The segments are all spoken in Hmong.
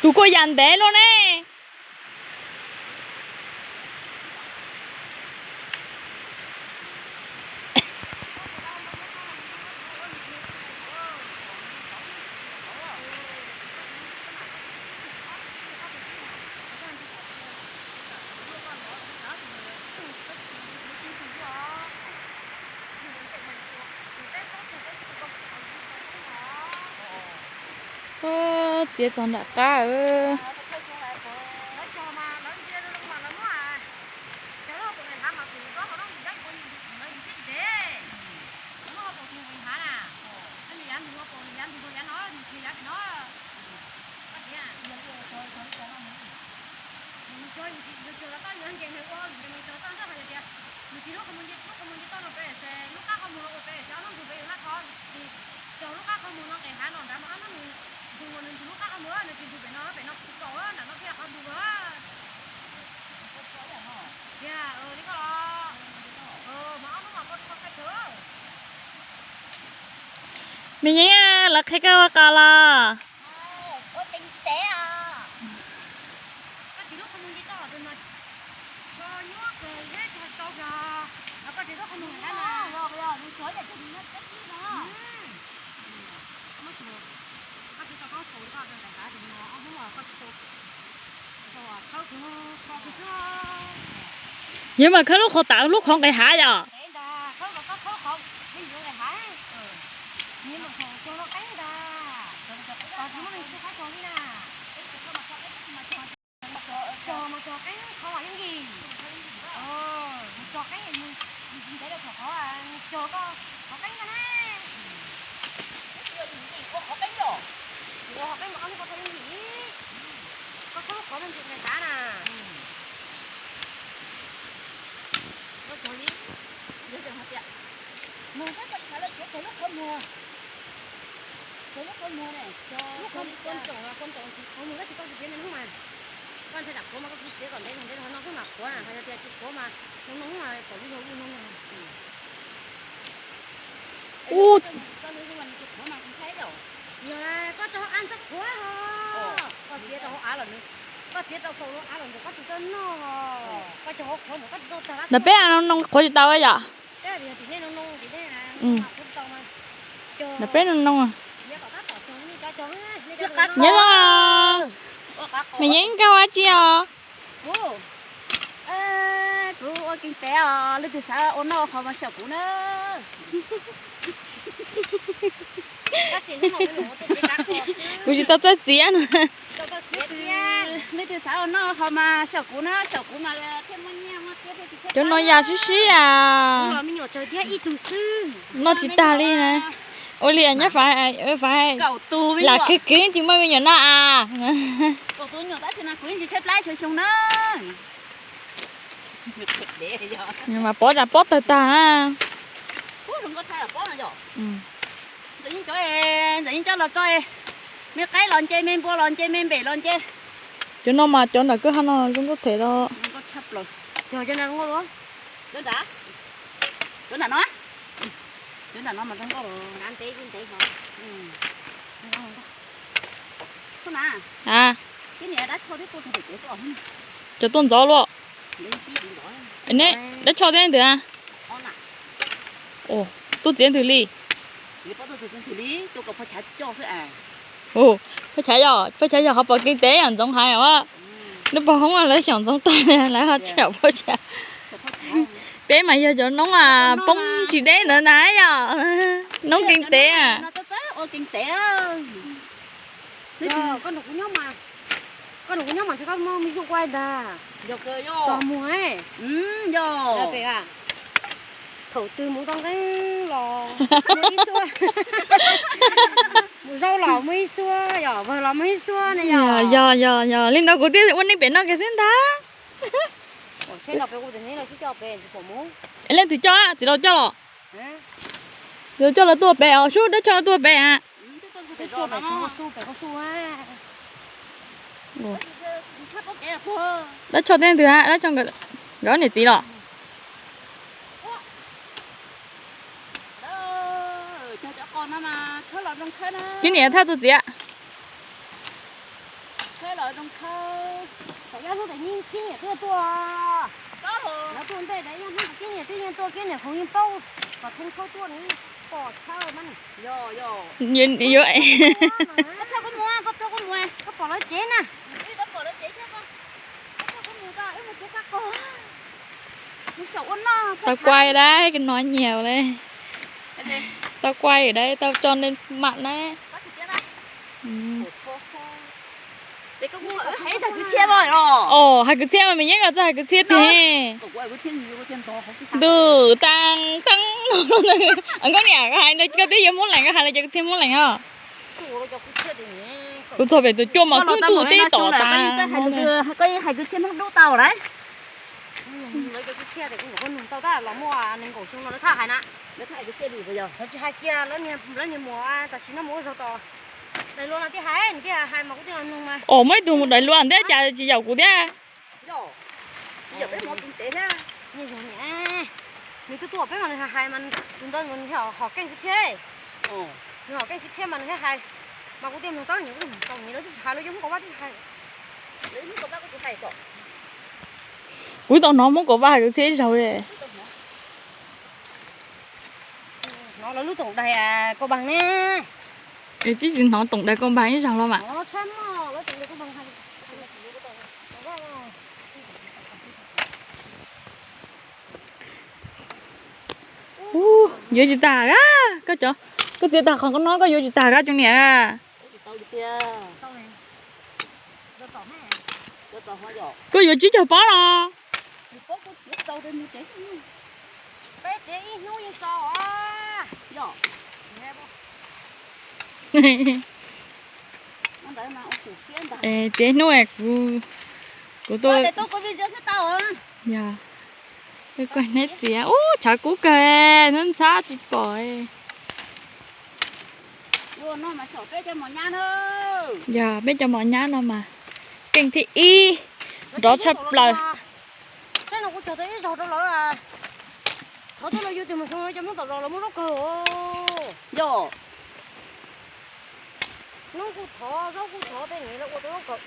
Tus kuj yam ntev luaj ne. Txiav txog nram qab. Me Yeeb, lawv qhia koj ua qos los? Yog mas khawb lub qhov tav lub qhov nqis hav yom? Lub qhov muag, lub qhov muag, qhov muag tab sis koj tsis txiav ntawm no mas, koj ntshai tsam qhuav mas koj kuj txiav kom ntev ntev no xwb mas qhuav, ho yog tias tsis qhuav mas no no mas kom li yog ua no no. Ub, yog koj rau hauv av txhob qhuav ho, koj txiav rau hauv av los nws, koj txiav rau saum lub av los nws koj tsis txawj noj, koj cog qhuav qhuav nws koj tsis txawj tag. Ntawm peb av no no qhuav tsis tau yom? Ntawm peb no no. Nyob los, Me Yeeb, koj ua dab tsi os? Kuv ua kev tev os, leej twg xav ua noj qhov mas xyaum kuv na. Kuv tsis tau txawj txiav no. Leej twg xav ua noj qhov mas xyaum kuv na, xyaum kuv mas thiaj muaj nyiaj muaj txiaj thiaj tsis tshaib plab. Cov no yam sib sib as. Noj tsis tag li na. Ua li nyob fav, lam khwv khwv tsis muaj me nyuam noj as. Tab sis mas kuv yeej tsis tshaib plab xyoo xyoo na. Mas pob tas pob tawg tag. Ntxawm yeej coj, ntxawm yeej coj los tso, me qaib los nce, me npua los nce, me npem los nce. Cov no mas cov nram kwj ha no zoo nkauj them los. Cov nram no, cov nram no mas zoo nkauj. Cov tuaj ntxov luaj. Ne, dab tsho thiab ntawd a. Tuaj txiav ntws li. Phaj chav yog, phaj chav yog qhov pom kev tev yom, Ntxoov hais os. Lub pog hoob lawv xyaum Ntxoov tag lawv ho tsis yog phaj chav. Peb mas yog cov noob poob tsis deb ntawd ntag yom. Noob kev tev. Koj nrog kuv nyob mas, koj nrog kuv nyob mas ntshe koj muaj me xyuam quaj ntag. Tos muag, yog pem a, thaum twg mus tau nqeeb los muaj ib xuab, mus zaub los muaj ib xuab, yog vawg los muaj ib xuab ne yog. Yog yog yog, li ntawd kuv thiaj ua neej pem no kiag xwb ntag. Leej twg coj, txiv laus coj los? Txiv laus coj los tuaj pem os, sub dab tsho tuaj pem a. Dab tsho thiab ntws a, dab tsho nkawd ob niam txiv los. Tib niam thaj tus txiv. Thaum ib hnub tas yeej khib niam twb tuaj, lawv tuaj ntej tas ib hnub tas khib niam twb yeej tuaj, khib niam khoov yeej paub kom thoob khawb tuaj nws pom chaw mas. Koj pom lawv tsev na. Tau kuaj dab, koj noj nyiam li. Tau kuaj dab, tau tso nej mam na. Os, hais kwv txhiaj mas me yeeb os, txawj hais kwv txhiaj tiag. Ntuj, tag tag, nkauj niam hais ntawd koj twb yuav Moob Lees, koj hais li cov kwv txhiaj Moob Lees os. Kuv txog pem tus cuaj mos tub tub teb tom tas. Koj hais kwv txhiaj Hmoob Dub tau lawm. Lawv cov kwv txhiaj tes kuv nyuam qhuav nug tau tab los muaj nees nkaum xyoo no lawv thaj hais na. Lawv tsis hais kiag, lawv niag muam tam sim no mus ua zog tom Daim Luam no thiaj hais, nws thiaj hais mas kuv thiaj nug mas. Os, muaj ib tug mus Daim Luam ntawd cas tsis yaum kuv thiab. Nws twb tuaj peb mas nws hais mas tus ntawd nws hom keej kwv txhiaj. Nws hom keej kwv txhiaj mas nws thiaj hais. Mas kuv thiaj nug tau nyias, kuv tau nyias lawv twb tsis hais, lawv cov Hmoob Kaum Vaj twb hais. Kuv tau hnov Hmoob Kaum Vaj hais kwv txhiaj ib zaug li. Hnov lawv lub toom daim Kau Npaas ne. Twb tsis hnov toom daim Kau Npaas ib zaug los mas. Yuav tsis tag, koj cov, koj txiav tag qhov no koj yuav tsis tag koj cov niam. Koj yuav tsib caug pob los? Txiav hnub kuv tuaj. Yog, koj neb txiav ub tshav kub kawg, ntxhab tsis pom. Yog peb cov mos nyab no mas keej thib ib, nrov tshaj plaws. Saib no kuv cog tau ib zaug rau lawv. Thov tuaj los yug tus mus xyoo no cov Hmoob tom zos los muaj zaub kawg. Yog, hnub kuj thov, zaub kuj thov, tej niam lawv ua tau zaub kawg.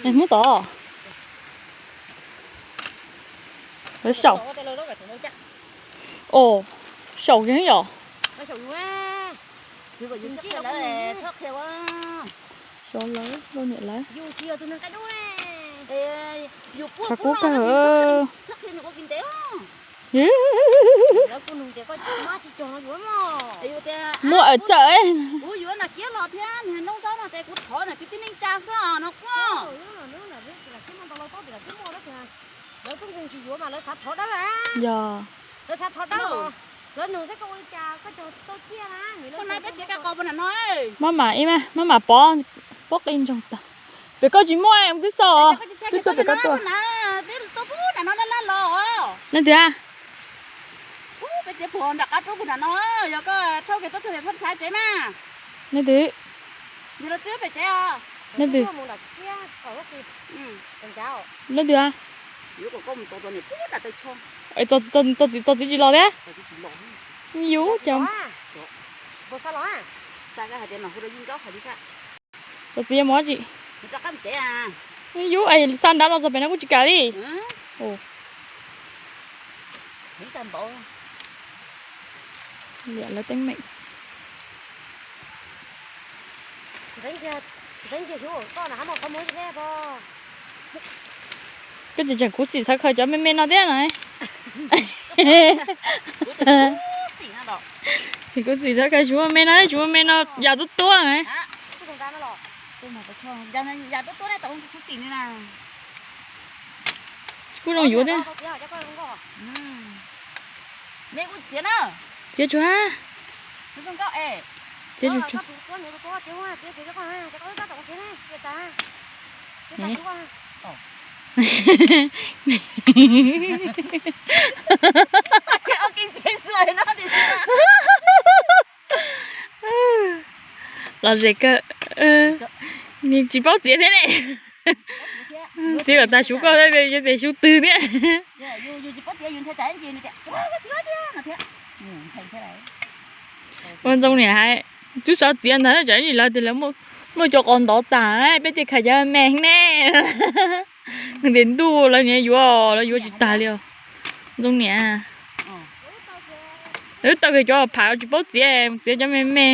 Hmoob tom, lawv saum. Os, saum heev yom. Xyov lawv, nkauj niam lawv. Tshav kub kawg. Muaj txawm. Yog, maj mam ib, maj mam pov, pov qi ntsoog tag. Pem koj tsis muaj, twb xauj, twb tuaj pem koj tuaj. Leej twg? Leej twg? Leej twg? Txog txiv tsis los thiab. Yus cas, txog txiv mov tsis, yus xa nrad los txog pem no kuj tsis kam li. Liam lawv teeb meem. Koj tseem tseem khuv xim txhawv khaws cov me me no thiab na. Tseem khuv xim txhawv khaws suav me no, suav me no yam tuab tuab na. Kuj zoo yuav thiab. Txiav tsuag, txiav tsuag. Lom zem kawg, tsis paub txiav thiab ne. Txiav kom tas suv koj, yog tias suv twg thiab. Ua ntxoog niam hais, twb xav txiav ntag, tsam ib ntsis lawv tias lawv muaj Muaj cov qos ntov tas, peb tej khais cov me me ne. Ntiam ntuj lawv niaj yuav, lawv yuav tsis tag li os. Ntxoov niam, lawv taw kiag cov pham tsis paub txiav, txiav cov me me.